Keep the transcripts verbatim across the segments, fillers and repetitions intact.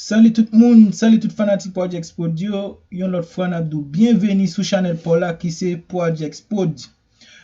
Salut tout moun, salut tout fanatik Projects Prod yo. Yon lòt fwa n ap di w byenveni sou chanèl pa w la ki se Projects Prod.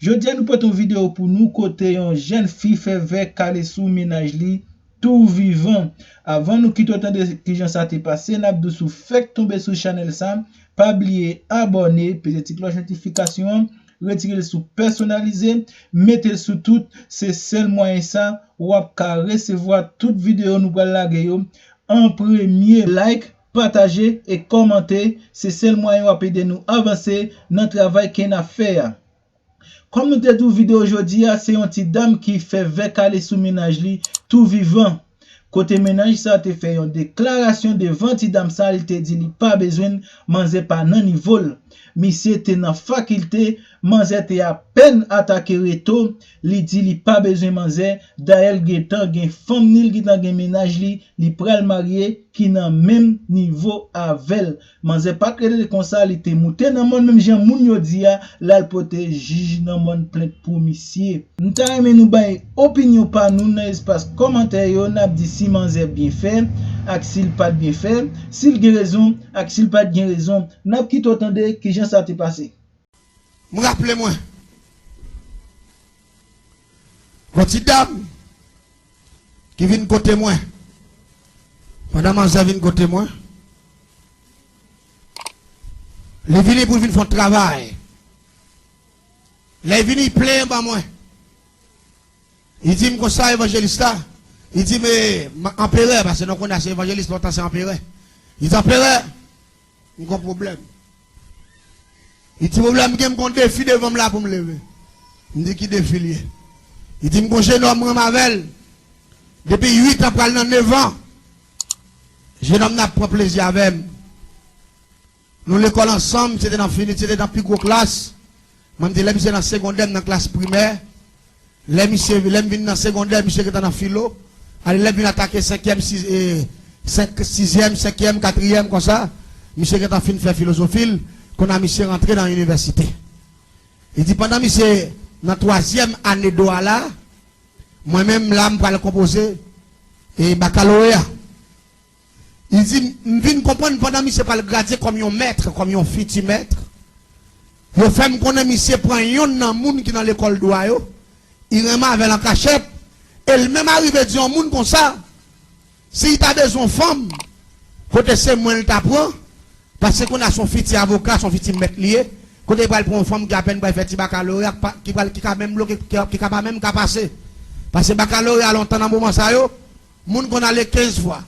Jodi a nou pote yon videyo pou nou kote yon jèn fi fè vè kale sou mennaj li tou vivan. Avan nou kite w tande kijan sa te pase, n ap di w si w fèk tonbe sou chanèl sa, pa bliye abòne, peze ti klòch notifikasyon an, retire l sou pèsonalize, mete l sou tout, se sèl mwayen sa w ap ka resevwa tout videyo nou pral lage yo an premye. Like, pataje e kòmante, se sèl mwayen w ap ede nou avanse nan travay ke n ap fè a. Kòm nou te di w, videyo jodi a, se yon ti dam ki fè vè kale sou mennaj li tou vivan. Kote mennaj sa te fè yon deklarasyon devan ti dam sa, li te di li pa bezwen l, manzè pa nan nivo l. Misye te nan fakilte, manzè te apèn atake reto, li di li pa bezwen manzè, dayè l gentan gen fanm ni, l gentan gen mennaj li, li pral marye, ki nan menm nivo avè l. Manzè pa t rete konsa, li te moute nan mòn, menm jan moun yo di a, l al pote jij nan mòn plent pou misye. M ta renmen nou bay opinyon pa nou nan espas kòmantè yo, n ap di si manzè byen fè, ak si l pa t byen fè, si l gen rezon, ak si l pa t gen rezon. N ap kite w tande kijan sa te pase. M raple mwen. Gon ti dam ki vin kote mwen. Pandan manzè vin kote mwen, li vini pou l vin fè yon travay. Lè l vini, li plenyen ban mwen. Li di m konsa, evanjelis la. Li di m, e, m, anperè, paske nou konnen se evanjelis, lontan se anperè. Li di, anperè, m gon pwoblèm. Li di, pwoblèm gen, m gon defi devan m la pou m leve. M di, ki defi l ye? Li di, m gon jenòm m renmen avè l. Depi uit an pral nan nèf an. Jenòm nan ap pran plezi avè m. Nou lekòl ansanm, misye te nan fini, misye te nan pi gwo klas. Mwen, m te lè misye nan segondè, m nan klas primè. Lè misye, lè m vin nan segondè, misye gentan nan filo. Ale lè m vin atake senkyèm, sis, e, senk, sizyèm, senkyèm, katriyèm konsa, misye gentan fin fè filozofi l. Kounye a misye rantre nan inivèsite. Li di pandan misye nan twazyèm ane dwa la, mwen menm la m pral konpoze e bakaloreya. Li di, m vin konprann pandan misye pral gradye kòm yon mèt, kòm yon fiti mèt, yo fè m konnen misye pran yonn nan moun ki nan lekòl dwa yo, li renmen avè l an kachèt, e l menm arive di yon moun konsa, si li ta bezwen yon fanm, kote se mwen l ta pran, paske kounye a se yon fiti avoka, se yon fiti mèt li ye, kote li pral pran yon fanm ki apèn pral fè ti bakaloreya, ki pa, ki pral, ki ka menm bloke, ki, ki ka pa menm ka pase. Paske bakaloreya lontan nan moman sa yo, moun konn ale kenz fwa.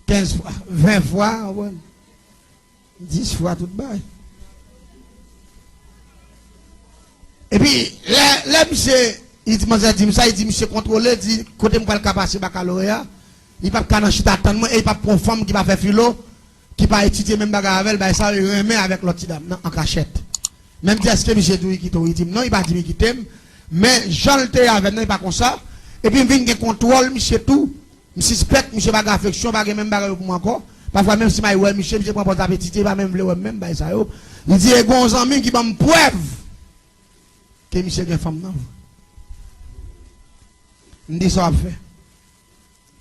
Kenz fwa, ven fwa, w konprann? Dis fwa tout bagay. Epi, lè, lè misye, li di, manzè di m sa, li di misye kontwole, di, kote m pral ka pase bakaloreya, li p ap ka nan chita tann mwen, e li p ap pran fanm ki pa fè filo, ki pa etidye menm bagay avè l, bagay sa yo, li renmen avèk lòt ti dam nan, an kachèt. Men m di, èske misye di w li kite w? Li di m non, li pa di m li kite m, men jan l te ye avè m nan, li pa konsa. Epi m vin gen kontwòl misye tou. M sispèk misye pa gen afeksyon, pa gen menm bagay yo pou mwen ankò. Pafwa menm si m al wè misye, misye pran pòz ap etidye, li pa menm vle wè m menm, bagay sa yo. Li di, e gen yon zanmi m ki ban m prèv ke misye gen fanm nan. M di, sa w ap fè?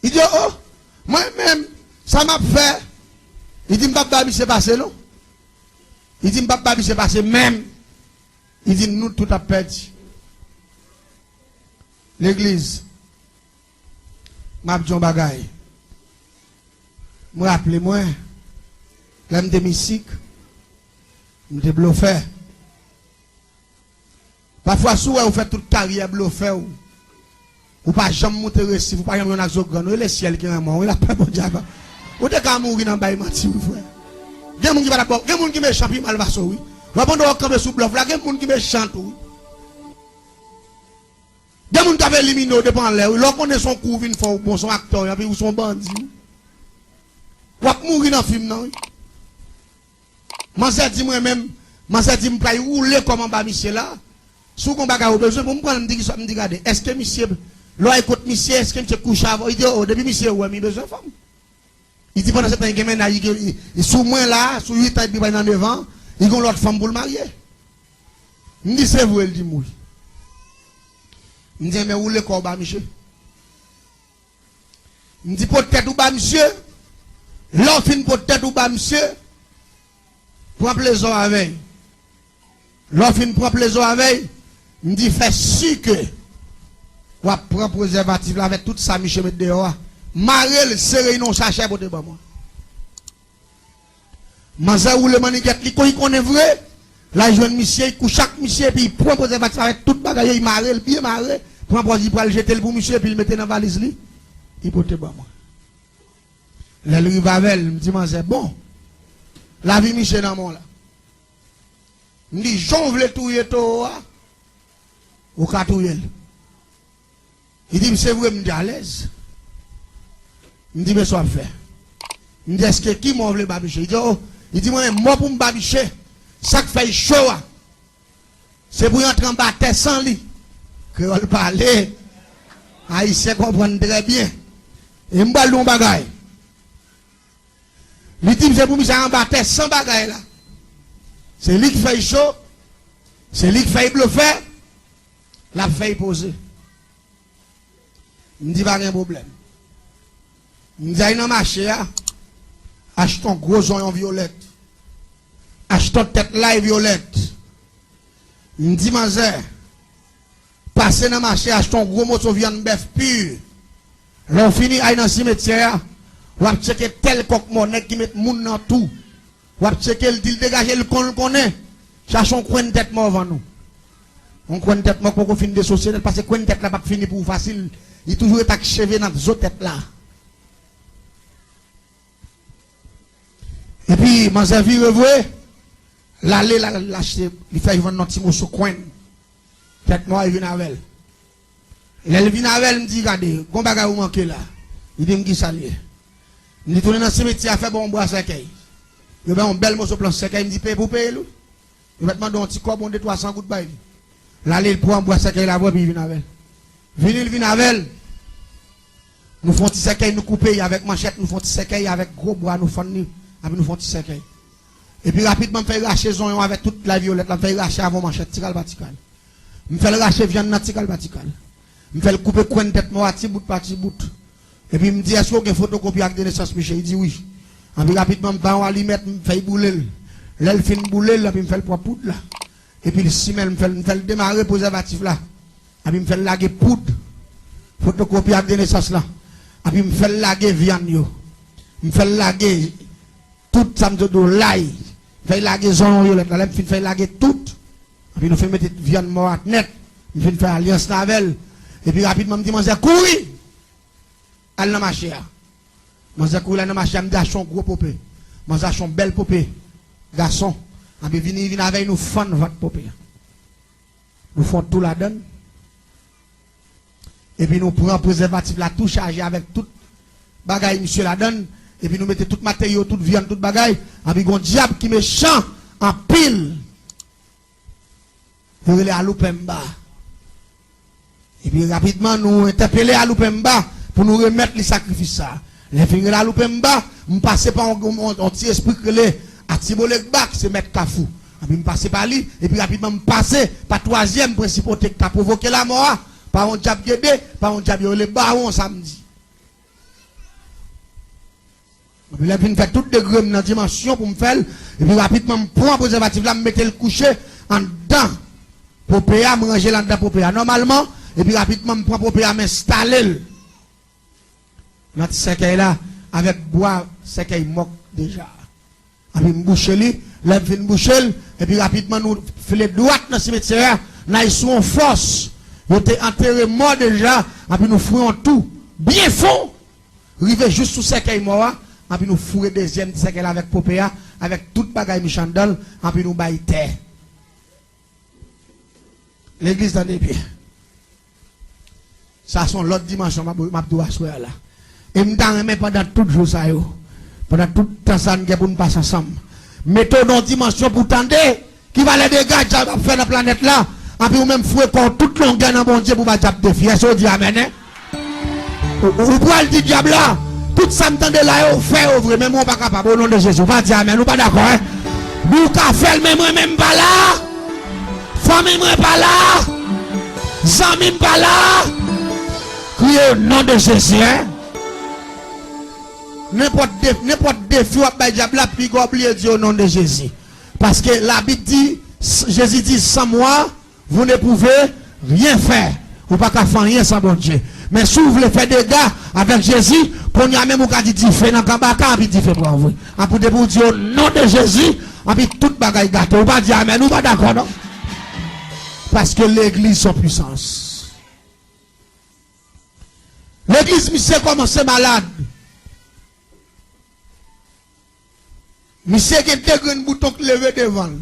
Li di, o, o, mwen menm, sa m ap fè? Li di, m p ap ba misye pase non. Li di, m p ap ba misye pase menm. Li di, nou tout ap pèdi. Legliz, m ap di yon bagay. M raple mwen, lè m te mistik, m te blofè. Pafwa, si w wè ou fè tout karyè blofè w, ou pa janm moute resif, ou pa janm jwenn ak zo grann, ou rele syèl ki renmen w, wi, lapè Bondye ap. Ou te ka mouri nan bay manti, wi, frè. Gen moun ki pa t ap ba w, gen moun ki mechan pi mal pase w, wi. Wè pandan w ap kanpe sou blòf la, gen moun ki mechan tou, wi. Gen moun k ap elimine w depi anlè, wi. Lè w konnen se yon kou w vin fè w bon, se yon aktè, epi ou se yon bandi, wi. W ap mouri nan fim nan, wi. Manzè di mwen menm, manzè di m pral woule kò m anba misye la. Si w gen yon bagay ou bezwen pou m pran l, m di kisa, m di gade, èske misye, lè w al kot misye, èske misye kouche avè w? Li di, o, depi misye wè m, li bezwen fanm. Li di pandan se tan li gen mennaj, li gen, li, li sou mwen la, sou uit an, epi pral nan nèf an, li gen yon lòt fanm pou l marye. M di se vre, l di m wi. M di, enben woule kò w ba misye. M di, pot tèt ou ba misye. Lè w fin pot tèt ou ba misye, pran plezè w avè l. Lè w fin pran plezè w avè l, m di, fè si ke w ap pran prezèvatif la avèk tout sa misye met deyò a. Mare l, sere l nan yon sachè pote ban mwen. Manzè woule mannigèt li, kon li konnen vre. L al jwenn misye, li kouche ak misye, epi li pran prezèvatif avèk tout bagay yo, li mare l byen mare, pran pòz li pral jete l pou misye, epi l mete nan valiz li, li pote ban mwen. Lè l rive avè l, m di manzè, bon, lavi misye nan men w la. M di, jan w vle touye towo a, ou ka touye l. Li di m, se vre, m di, alèz. M di, men sa w ap fè. M di, èske ki mò w vle ba misye? Li di, o, li di, mwen, mò pou m ba misye, sa k fè l cho a, se pou y antre anba tè san li. Kreyòl pale, Ayisyen konprann trè byen. E m pral di w yon bagay. Li di m se pou misye anba tè san bagay la. Se li k fè l cho, se li k fè l blofè, l ap fè l poze. M di pa gen pwoblèm. M di al nan mache a, achte yon gwo zonyon vyolèt, achte yon tèt lay vyolèt. M di manzè, pase nan mache achte yon gwo moso vyann bèf pi. Lè w fini al nan simetyè a, w ap tcheke tèl kòk mò nèg ki met moun nan tou. W ap tcheke l, di l degaje l, kon l konnen. Chache yon kwenn tèt mò vann ou. Yon kwenn tèt mò k poko fin desosye nèt, paske kwenn tèt la p ap fini pou ou fasil. Li toujou ret ak cheve nan zo tèt la. Epi manzè vire vre, l ale, l al achte, li fè jwenn yon ti moso kwenn. Tèt mò a, li vin avè l. Lè l vin avè l, m di, gade, gon bagay ou manke la. Li di m, kisa l ye? M di, tounen nan simetyè a, fè ba w yon bwa sèkèy. Yo ba yon bèl moso planch sèkèy, m di, peye pou peye l wi. Yo mèt mande w yon ti kòb, yon de twa san goud bay li. L ale, l pran bwa sèkèy la pou epi l vin avè l. Vini, l vin avè l. Nou fè yon ti sèkèy, nou koupe l avèk manchèt, nou fè yon ti sèkèy avèk gwo bwa, nou fann li, epi nou fè yon ti sèkèy. Epi rapidman, m fè l rache zonyon avèk tout lay vyolèt la, m fè l rache avè yon manchèt, ti kal pa ti kal. M fè l rache vyann nan ti kal pa ti kal. M fè l koupe kwenn tèt mò a ti bout pa ti bout. Epi m di, èske w gen fotokopi ak de nesans misye? Li di wi. Epi rapidman, m ba yon alimèt, m fè l boule l. Lè l fin boule l, epi m fè l pran poud la. Epi l simen l, m fè l, m fè l demare prezèvatif la. Epi m fè l lage poud fotokopi ak de nesans lan. Epi m fè l lage vyann yo. M fè l lage tout sa m te di w, lay. M fè l lage zonyon vyolèt la. Lè m fin fè l lage tout, epi nou fin mete vyann mò a nèt. M fin fè alyans la avè l. Epi rapidman, m di manzè, kouri! Al nan mache a. Manzè kouri la nan mache a, m di achte yon gwo pope. Manzè achte yon bèl pope gason. Epi vini, vin avè l, nou fann vant pope a. Nou fè yon tou ladan l. Epi nou pran prezèvatif la tou chaje avèk tout bagay misye ladan l. Epi nou mete tout materyo, tout vyann, tout bagay. Epi gon dyab ki mechan anpil. Yo rele Aloupemba. Epi rapidman, nou entèpele Aloupemba pou nou remèt li sakrifis sa a. Lè fin rele Aloupemba, m pase pa yon, yon, yon ti espri k rele Atibolegba, ki se mèt Kafou. Epi m pase pa li, epi rapidman m pase pa twazyèm prensipalite ki ka pwovoke lanmò a, pa yon dyab Gede, pa yon dyab yo rele Bawon Samdi. Epi lè m fin fè tout degre m nan dimansyon pou m fè l, epi rapidman m pran prezèvatif la, m mete l kouche anndan pope a, m ranje l anndan pope a nòmalman, epi rapidman m pran pope a, m enstale l nan ti sèkèy la avèk bwa sèkèy mòk deja. Epi m bouche li, lè m fin bouche l, epi rapidman nou file dwat nan simetyè a, n al sou yon fòs. Yo te antere mò deja, epi nou foure yon tou byen fon, rive jis sou sèkèy mò a, epi nou foure dezyèm ti sèkèy la avèk pope a, avèk tout bagay misye anndan l, epi nou bay tè. Legliz, tande byen. Sa se yon lòt dimansyon m ap, m ap di w aswè a la. E m ta renmen pandan tout jou sa yo, pandan tout tan sa n gen pou n pase ansanm, mete w nan yon dimansyon pou w tande ki valè dega dyab ap fè nan planèt la, epi ou menm foure kò w tout longè nan Bondye pou ba dyab defi. Èske w di amèn, en? Ou, ou, ou pral di dyab la, tout sa m tande la yo, fè yo vre, men mwen w pa kapab, o non de Jezi. Ou pa di amèn, ou pa dakò, en? Di w ka fè l, men mwen menm m pa la. Fanmi mwen pa la. Zanmi m pa la. Kriye o non de Jezi, en. Nenpòt de, nenpòt defi w ap bay dyab la, piga w bliye di o non de Jezi. Paske Labib di, Jezi di, sans moi, vous ne pouvez rien faire. Ou pa ka fè anyen san Bondye. Men si w vle fè dega avèk Jezi, kounye a menm ou ka di dife nan kanbaka, anpi dife pran vre. Anpi depi w di o non de Jezi, anpi tout bagay gate. Ou pa di amèn, ou pa dakò non. Paske legliz se yon pwisans. Legliz misye kòmanse malad. Misye gen de grenn bouton k leve devan l.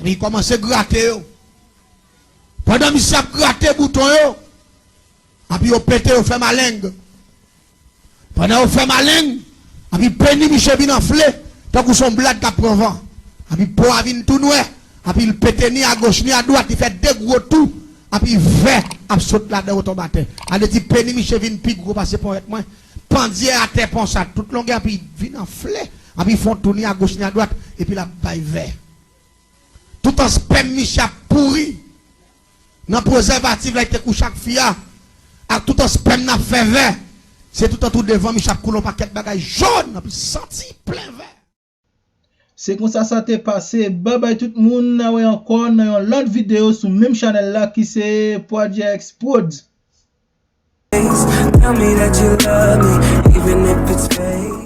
Epi li kòmanse grate yo. Pandan misye ap grate bouton yo, epi yo pete, yo fè maleng. Pandan yo fè maleng, epi peni misye vin anfle, tankou se yon blad k ap pran van. Epi po a vin tou nwè, epi l pete ni agoch ni adwat, li fè de gwo tou, epi vè ap sot ladan yo tonbe atè. Sa vle di peni misye vin pi gwo pase ponyèt mwen. Pandye atè pon sa tout longè, epi vin anfle, epi fè yon tou ni agoch ni adwat, epi l ap bay vè. Toutan spèm misye ap pouri nan prezèvatif la, li te kouche ak fi a, ak toutan spèm nan ap fè vè, se toutan tou devan misye ap koule yon pakèt bagay jòn, epi santi plen vè. Se konsa sa te pase. Babay tout moun, n a wè ankò nan yon lòt videyo sou menm chanèl la ki se Projects Prodz. Tell me that you love me, even if it's fake.